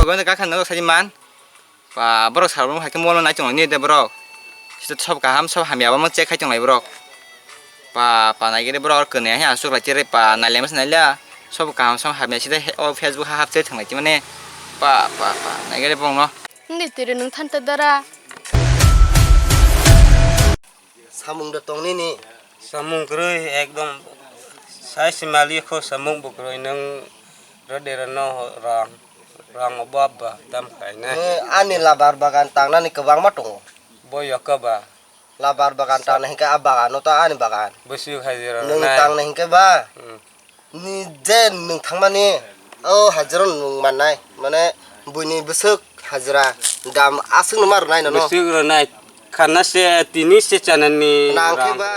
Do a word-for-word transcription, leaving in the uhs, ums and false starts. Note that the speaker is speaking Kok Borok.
Gobanda kakha no sadi man. Pa borok sal borok hai khe mol nai tong ni de borok. Sita sob kaham sob hamya bamo check khai tong lai borok. Pa pa nai gede borok kene hai asuk lai chere pa nai lema nai la. Sob kaham sob hamya sita o Facebook ha hap che thang lai mane. Pa pa pa nai gede borok no. Hindi tiri nung thanta dara. Samung da tong nini. Samung kwrwi ekdom sai si mali kho samung bo kwrwi nung rode rano rang rang obo abba tam khainai. Ani labar bagan tangnani kwbangma tongo. Bo yoka ba. Labar bagan tangna hinkhe a bagan no to ani bagan. Bwswk hajira nung tangnai hinkhe ba. Hmm. Ni je nung thangmani o hajira nung mannai mane buini bwswk hajira dam aswk no ma rwnai nono. Bwswk rwnai khana se tini se chanani nang khe ba.